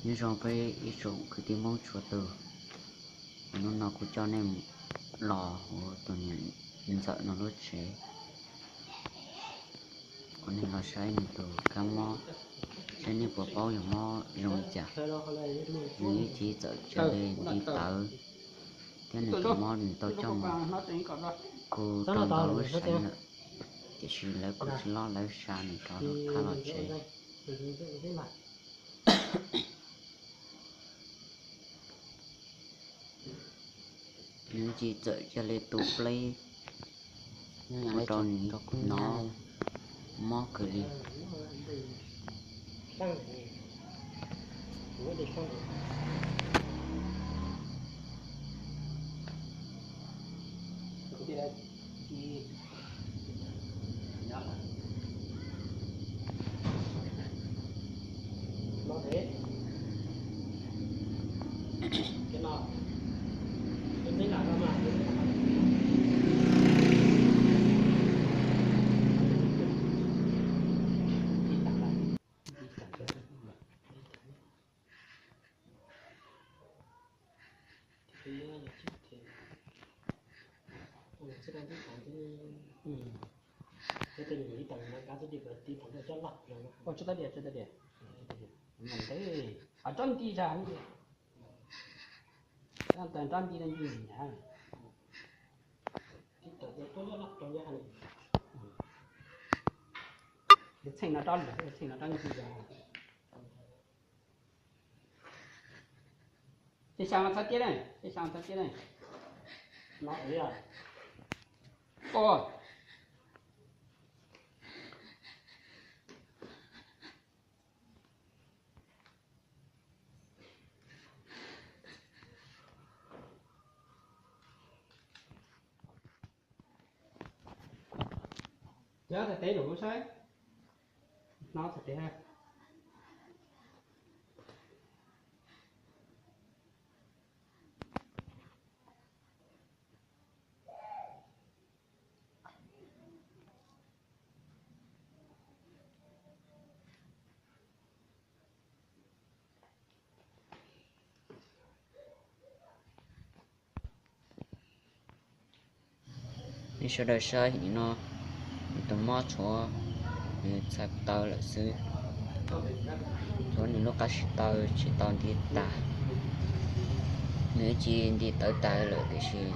Nyob zoo peb ib tsoom kwv tij Hmoob txhua tus, hnub no kuv coj nej los ua tus niam ntxawm no lub tsev, ua nej los saib nws tus kab mob, saib nej puas paub yog mob zoo li cas. Nws ib txhis txawm cia li nti tawv, thiab nws tus mob nws tau coj mus kuj rau ntau lub xeev lawm, tiam sis lawv kuj tsis lob, lawv xa nws rov qab los tsev. Nws ib txhis txawm cia li tu pleb, ua rau nws hnov mob kawg li. Txheej no rab lwg, txheej no rab nti. Ces xyaa txhob tiab ne, ces xyaa txhob tiab ne. No, o. Nyob txhais tes lus saib, no txhais tes. Nej sawv daws saib no, nws tus mob tshuav nws txhais taw lawm xwb. Tshuav nws lub qab sib taw tsis tau nti tag. Nws ib txhis nti tawv tag lawm tiam sis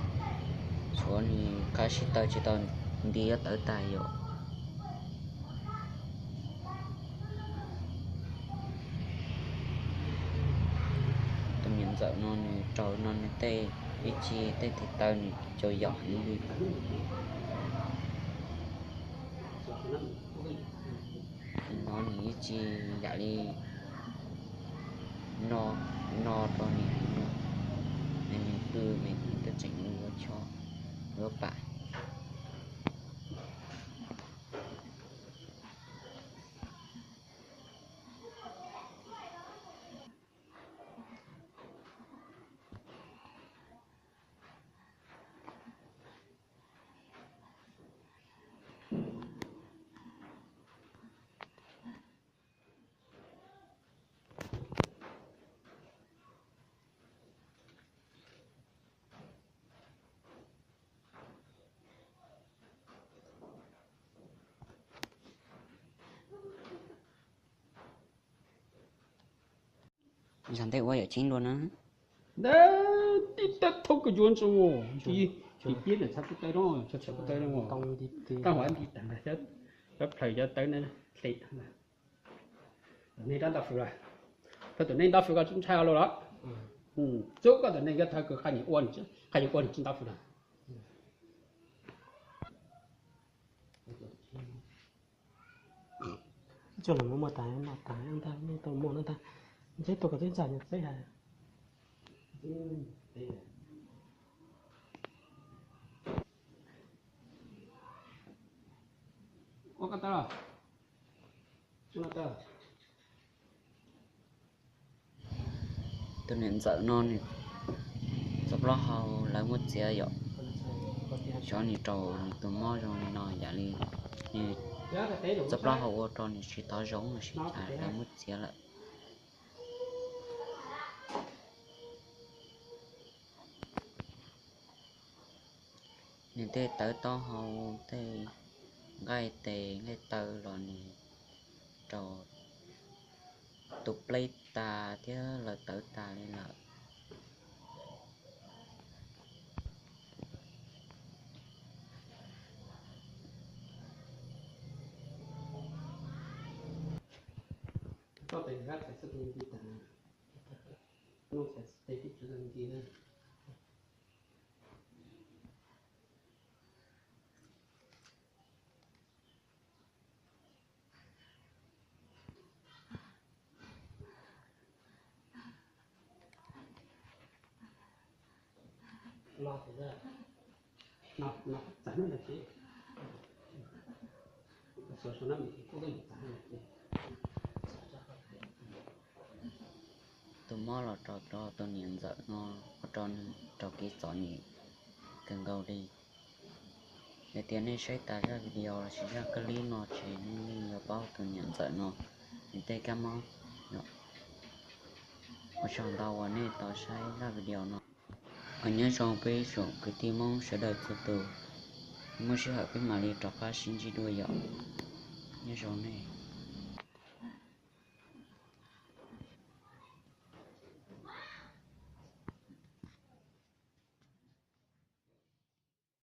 tshuav nws qab sib taw tsis tau nti yuav tawv tag yom. Tus niam ntxawm no nws raug no nws tej ib txhis tej tes taw nws cau yaum heev li. No nws ib txhis yam li no, no rau nws heev, nws pw nws twb tseem yuav choj yuav pam. Zam ntej ua yam tseeb dua na. Ntawd tib tab thoob koj yuav ntsuj, tsis piab lawm txhais kuj taw no, txhais kuj taw no. Tab huv nti tag, cov plhaws cov tawv na, hle tag. Tus neeg rab ntaj fwv lawm, thaum tus neeg ntaj fwv koj tsis ntshai los los, txuj koj tus neeg koj thawv kws qhaj nyuag ua, qhaj nyuag ua nws tsis ntaj fwv na. Coj los muab muag tas no tas ntag, nej tau muag no ntag. Ntshe tuaj kom tib ntxam nyuag txeb hais. Ua koj tawv los? Tus niam ntxawm no nws txoj plaub hau lawv muab txiav yom, xyov nws raug nws tus mob zoo li no yam li nws txoj plaub hau ua rau nws tsis tau zoo los sis cas lawv muab txiav lawm. Nws tej tawv taub hau, tej nqaij tes nqaij taw los nws rau tus pleb tas thiab lawv tawv tas li lawm. Tus mob los rau tus niam ntxawm no, ua rau nws raug kev txom nyem kawg nkaus li. Yog tias nej saib tas zaj video lossis zaj clip no ces nej yeej yuav paub tus niam ntxawm no nws tej kab mob. Ua tsaug ntau uas nej tau saib zaj video no. Nyob zoo peb ib tsoom kwv tij Hmoob sawv daws txhua tus, muaj sij hawm peb mam li rov qab sib ntsib dua yom. Nyob zoo nej.